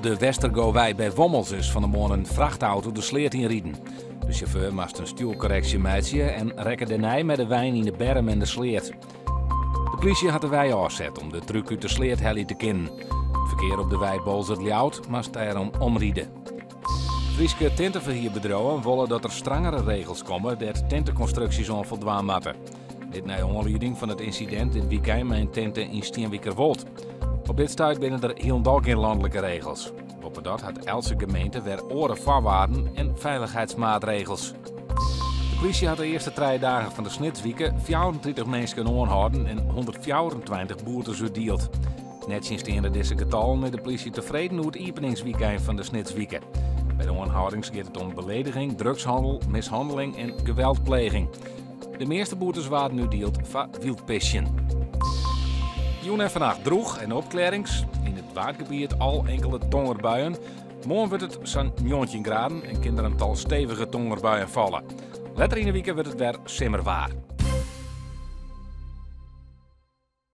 de Westergowei by Wommels is fan 'e moarn in frachtauto de sleat ynriden. De sjauffeur moast in stjoerkorreksje meitsje en rekke dêrnei mei de wein yn de berm en de sleat. De plysje hat de wei ôfset om de truck út de sleat helje te kinnen. It ferkear op de wei Boalsert-Ljouwert moast dêrom omride. Fryske tinteferhierbedriuwen wolle dat der strangere regels komme dêr't tintekonstruksjes oan foldwaan moatte. Dit nei oanlieding fan it ynsidint dit wykein mei in tinte yn Stienwikerwold. Op dit stuit binne der hielendal gjin lanlike regels. Boppedat hat eltse gemeente wer oare foarwaarden en feilichheidsmaatregels. De plysje hat de earste trije dagen fan de Snitswike 34 minsken oanhâlden en 124 boetes útdield. Nettsjinsteande dizze getallen is de plysje tefreden oer it iepeningswykein fan de Snitswike. By de oanhâldings giet it om belediging, drugshannel, mishanneling en geweldpleging. De measte boetes waarden útdield foar wyldpisjen. Jûn en fannacht drûch en opklearrings. Yn it Waadgebiet al inkelde tongerbuien. Moarn wurdt it sa'n 19 graden en kin der in tal stevige tongerbuien falle. Letter yn 'e wike wurdt it wer simmerwaar.